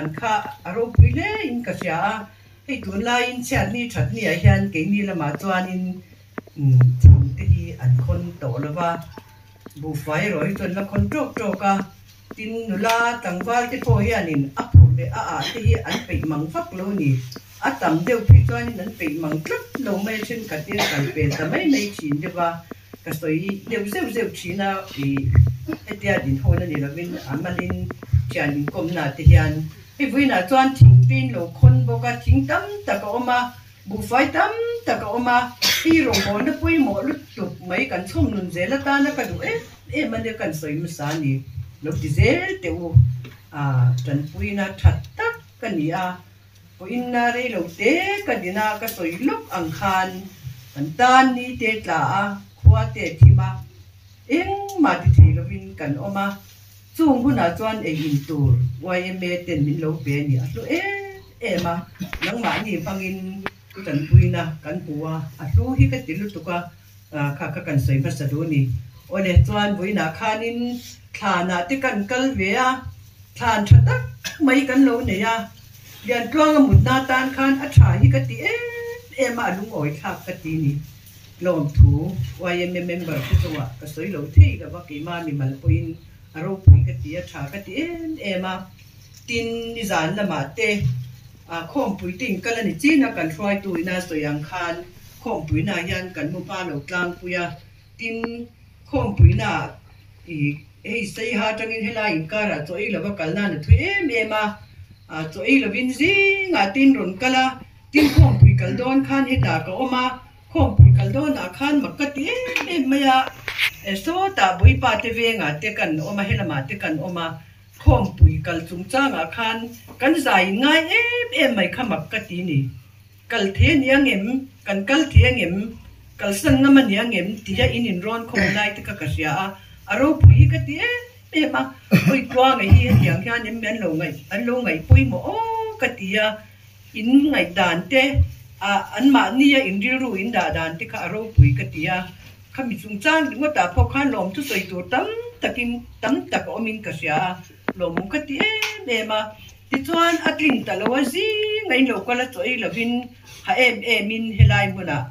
dan kha a ropui hle in ka hria a, hei tunlaiin chhiatni thatni ah hian keini lamah chuanin thing te hi an khawn tawh lo va, buhfai erawh hi chu an la khawn tawk tawk a, tin nula tlangval te pawh hianin a phurh leh a ah te hi an peih mang vak lo a ni. A tam deuh phei chuanin an peih mang tlat lo mai a, thenkhatin a kal pel ta mai mai thin deuh a, ka sawi deuh zeuh zeuh thin a, ih hetia dinhawn a ni lovin a malin thian inkawmna te hian hei vawiinah chuan thing te in lo khawn bawk a, thing tam tak a awm a, buhfai tam tak a awm a, hei rawngbawlna pawimawh lutuk mai kan chhawm nun zel atana ka duh em em a nia kan sawi hmasa a ni, lo ti zel teh u, ah tanpuina tha tak ka ni a. Pawhinna rei lo te ka din a, ka sawi lawk ang khan kan tan ni te tla a, khua te thim a, engmah ti thei lovin kan awm a, chung hunah chuan ei in tur yma ten min lo pe a ni, a hlu em em a, nangmahni hmangin tanpuina kan hmu a, a hlu hi ka ti lutuk a, kha kha kan sawi hmasa duh a ni. Awle chuan vawiinah khanin thlanah te kan kal ve a, thlan tha tak mai kan lo nei a, Liantluanga mutna atan khan a tha hi ka ti em em a, a lungawi thlak ka ti ni. Lawmthu yma member te chungah ka sawi lo thei lo va, keimah mimal pawhin a ropui ka ti a, tha ka ti em em a. Tin, nizan lamah te khawmpui te inkal a ni chin a, kan hruaitu ina sawi ang khan khawmpuina hian kan mu hma lo tlangpui a, tin, khawmpuina ih hei Saiha atangin helai inkarah chaw ei lova kal nan a thui em em a, chaw ei lovin zingah tin rawn kal a, tin khawmpui kal dawn khan hetah ka awm a, khawmpui kal dawnah khan mak ka ti em em mai a, sawtah Bawipa te vengah te kan awm a, helamah te kan awm a, khawmpui kal chungchangah khan kan zai in ngai em em mai kha mak ka ti ni. Kal thei a ni ang em? Kan kal thei ang em? Kalsan ngam a ni ang em? Tia in inrawn khawm lai te kha ka hria a, a ropui hi ka ti em em a, Awi Tluanga hi hetiang hian em an lo ngaih an lo ngaih pawimawh aw ka ti a, in ngaih dan te ah anmahnia in rilru in dah dan te kha a ropui ka ti a, khami chungchang ringawtah pawh khan lawmthu sawi tur tam takin tam tak a awmin ka hria a, lawmawm ka ti em em a. Tichuan a tlin ta lo a, zing a in lo kal a chaw ei lovin ha em em in helai hmunah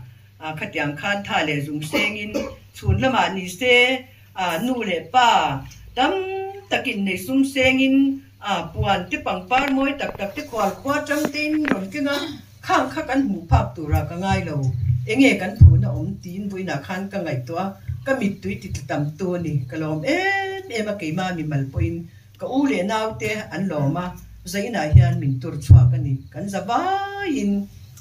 khatiang khan tha leh zum sengin chhun lamah ni se nu leh pa tam takin nei sum sengin puan te pangpar mawi tak tak te khual khua tang te in rawn keng a, khang kha kan hmuh phak turah ka ngai lo, enge kan phuna awm tiin vawiinah khan ka ngaihtuah a, ka mittui ti tla tam tu a ni, ka lawm em em a keimah mimal pawhin. Ka u leh naute an lawm a, zainah hian min tur chhuak a ni. Kan za vaiin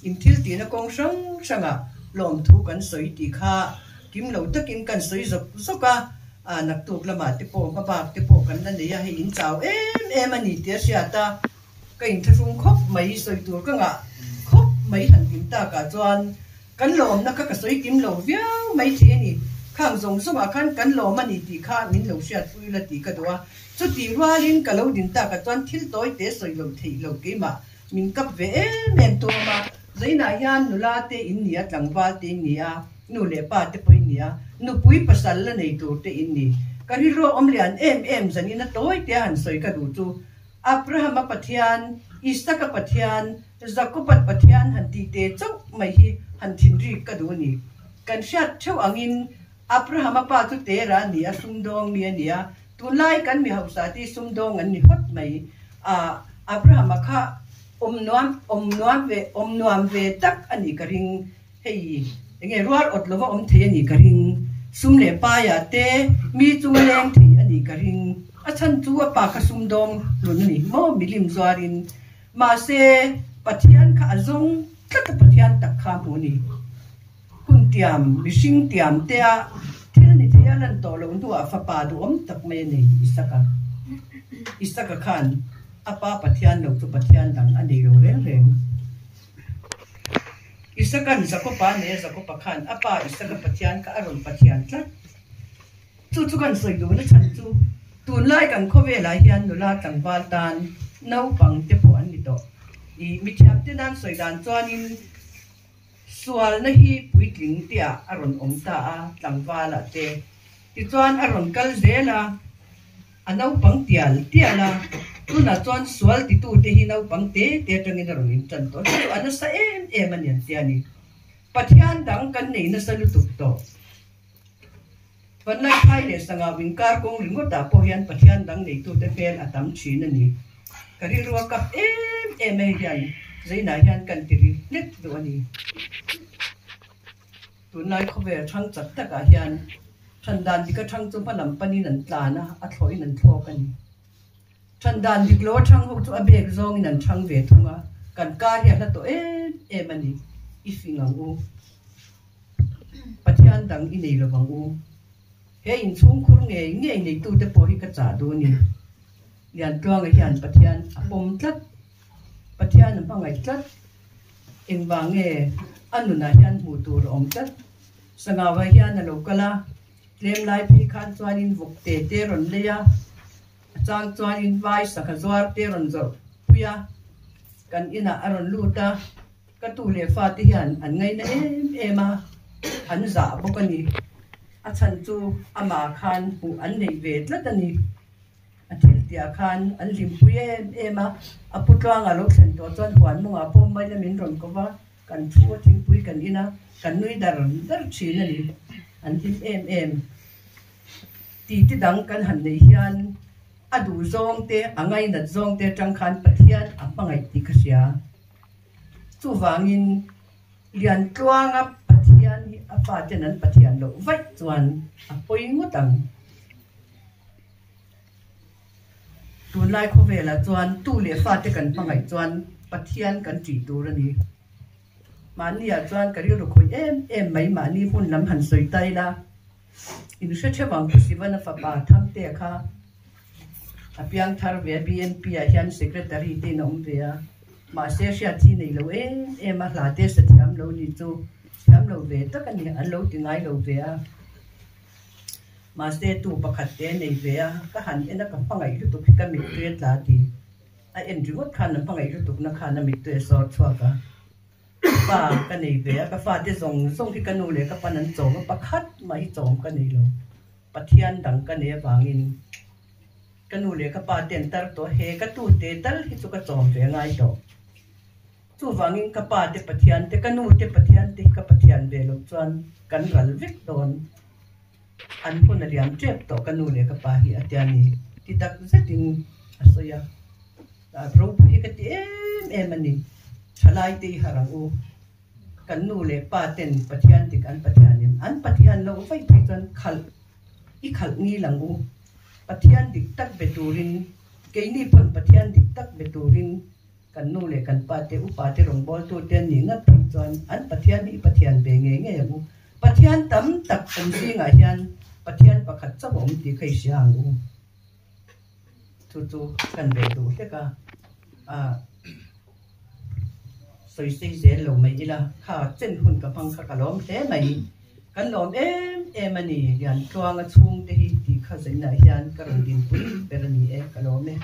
in thil tihna kawng hrang hrangah lawmthu kan sawi tih kha kim lo takin kan sawi zawk zawk a, naktuk lamah te pawh hmabak te pawh kan la nei a, hei in chau em em a ni tih a hriat a, ka inthlahrung khawp mai, sawi tur ka ngah khawp mai han din takah chuan Kan lawmna kha ka sawi kim lo viau mai thei a ni. Khang zawng zawngah khan kan lawm a ni tih kha min lo hriatpui la tih ka duh a. Chutih rualin ka lo din takah chuan thil tawi te sawi lo theih lo keimah min kap ve em em tu awm a. Zainah hian nula te in ni a, tlangval te in ni a, nu leh pa te pawh in ni a, nupui pasal la nei tur te in ni. Ka rilru a awm lian em em zanin a tawi te a han sawi ka duh chu Abraham-a Pathian, Isaka Pathian, Jakobat Pathian han tih te chauh mai hi han thinrik ka duh a ni. Kan hriat theuh angin Abrahama pa chu Tera a ni a, sumdawng mi a ni a, tunlai kan mi hausa te hi sumdawng an ni hawt mai. Ah, Abrahama kha awm nuam, awm nuam ve, awm nuam ve tak a nih ka ring. Hei enge rual awt lova awm thei a nih ka ring. Sum leh paiah te mi chunga leng thei a nih ka ring. A chhan chu a pa kha sumdawng hlun a ni maw milim zuarin. Mahse, Pathian kha a zawng tlat a, Pathian tak kha a hmu a ni. Hun tiam, mihring tiam tea thil ni thei a lan tawh loh hnuah fapa duhawm tak mai a nei, Isaka. Isaka khan a pa Pathian lo chu Pathian dang a nei lo reng reng. Isaka'n Jakopa a nei a, Jakopa khan a pa Isaka Pathian kha a rawn Pathian tlat. Chu chu kan sawi duhna chhan chu tunlai kan khawvelah hian nula tlangval tan naupang te pawh an ni tawh. I mithiamte nan sawi dan chuanin sualna hi puitling tihah a rawn awm ta a, tlangvalah te. Tichuan a rawn kal zel a, a naupang tial tial a. Tunah chuan sual titute hi naupang te te atangin a rawn intan tawh a, chu chu a nasa em em a ni an tia ni. Pathian dang kan nei nasa lutuk tawh. Vanlaiphai leh Sangau inkar kawng ringawtah pawh hian Pathian dang neitute hmel a tam thin a ni. Ka rilru a kap em em a hei hian Zainah hian kan ti ri hlek duh a ni. Tunlai khawvel thang chak takah hian than dan dik atang chu hma lam panin an tlan a, a thlawhin an thlawk a ni. Than dan dik lo atang ho chu a bek zawngin an thang ve thung a, kan kar hi a hla tawh em em a ni. I fing ang u. Pathian dang i nei lo vang u. He inchhungkhur ngei ngei neitute pawh hi ka chah duh a ni. Liantluanga hian Pathian a pawm tlat. Pathian a hmangaih tlat. Engvang nge a nunah hian hmuh tur a awm tlat. Sangauah hian a lo kal a, tlem lai phei khan chuanin vawk te te rawn lei a, a chang chuanin vai sangha zuar te rawn zawrh pui a, kan inah a rawn lut a, ka tu leh fa te hian an ngaina em em a, an zah bawk a ni. A chhan chu amah khan hmuh an neih ve tlat a ni. A thil tihah khan an hlimpui em em a, a pu tluanga lo thlen tawh chuan huan mawngah pawh mai lamin rawn ko va, kan thu a thingpui kan in a, kan nui dar dar thin a ni, an hlim em em. Titi dang kan han neih hian a duh zawng te, a ngainat zawng te atang khan Pathian a hmangaih tih ka hria. Chuvangin Liantluanga Pathian hi a faten an Pathian loh vaih chuan a pawi ngawt ang. Tunlai khawvelah chuan tu leh fate kan hmangaih chuan Pathian kan ṭih tur a ni. Mahniah chuan ka rilru khawih em em mai mahni hmun lam han sawi ta ila, in hre theuh ang Pu Sivana fapa Thangtea kha a piang thar ve a, BNP ah hian Secretary te in a awm ve a, mahse hriat hi nei lo em em a, hla te sa thiam lo ni chu thiam lo ve tak a ni, an lo ti ngai lo ve a. Mahse tu pakhat te nei ve a, ka han en a ka hmangaih lutuk hi ka mittui a tla ti. A en ringawt khan a hmangaih lutuk na khan a mittui a sawr chhuak a. Pa ka nei ve a, ka fate zawng zawng hi ka nu leh ka pan an chawm a, pakhat mah hi chawm ka nei lo. Pathian dang ka nei avangin ka nu leh ka pa te an tar tawh a, he ka tu te tal hi chu ka chawm ve ngai tawh. Chuvangin ka pa te Pathian te, ka nu te Pathian te hi ka Pathian ve loh chuan kan ral vek dawn. An hun a liam tep tawh ka nu leh ka pa hi a tia ni ti tak zetin a sawi a. Ropui hi ka ti em em a ni. Thalai te i harh ang u. Kan nu leh pa ten Pathian dik an Pathianin an Pathian loh vaih phei chuan khalh i khalh ngil ang u. Pathian dik tak be turin keini pawn Pathian dik tak be turin Kan nu leh kan pa te, upa te, rawngbawltu te an nih ngat phei chuan an Pathian hi i Pathian ve ngei ngei ang u. Pathian tam tak awm zingah hian Pathian pakhat chauh a awm tih kha i hria ang u. Chu chu kan ve duh hlek a, a sawi sei zel lo mai ila kha chen hun ka hmang kha ka lawm hle mai. Kan lawm em em a ni, Liantluanga chhungte hi tih kha zainah hian ka rawn dinpui ber a ni e, ka lawm e.